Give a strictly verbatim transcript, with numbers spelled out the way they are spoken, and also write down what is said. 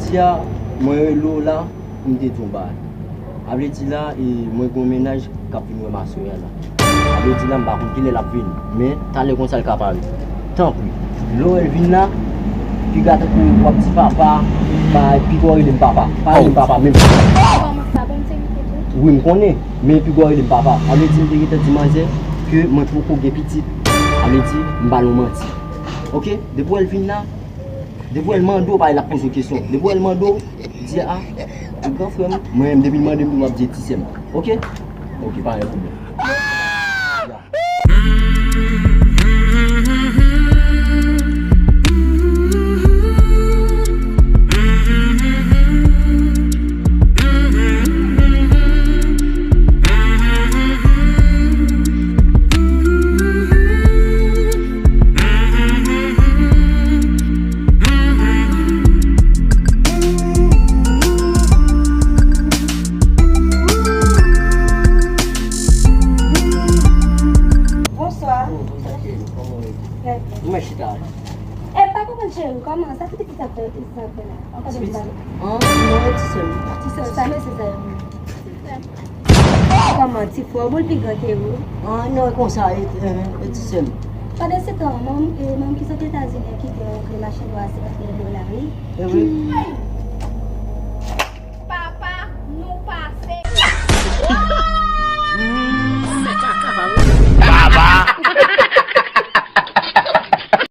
Jodi a, mwen rele w la pou m te di w yon bagay. A vle di la, e, mwen gen yon mennaj k ap vin wè m aswè a la. A vle di la, m pa konn kilè l ap vini, men talè konsa l ka parèt. Tanpri, lè w wè l vin la, piga tankou w ap di papa, bay, piga w rele m papa. Pa rele m papa menm. Kòman sa, bon, se li ki tou? Wi, m konnen, men piga w rele m papa. A vle di, m te gentan di manzè ke mwen poko gen pitit. A vle di, m ba l yon manti. Oke? Depi w wè l vin la, depi w wè l mande w, pa l ap poze w kesyon. Depi w wè l mande w, di, a, ou gran frè m. Mwen menm, depi l mande m, m ap di, ti sè m. Oke? Oke, pa gen pwoblèm. Bonswa. Bonswa, cheri. Kòman w ye? Trè byen. Mwen chita. E pa konprann, cheri, kòman sa ti pitit sa fè, sa fè la? Sa fè la. Ah, non, e ti sè m. Ti sè, sa mesye sa ye? Kòman, ti frè w, bon, l pi gran ke ou? Ah, non, e konsa, e, e, e ti sè m. Pandan se tan, manm, e, manm ki sot Etazini an kite yon grenn machann dwase antre nan lari. E wi.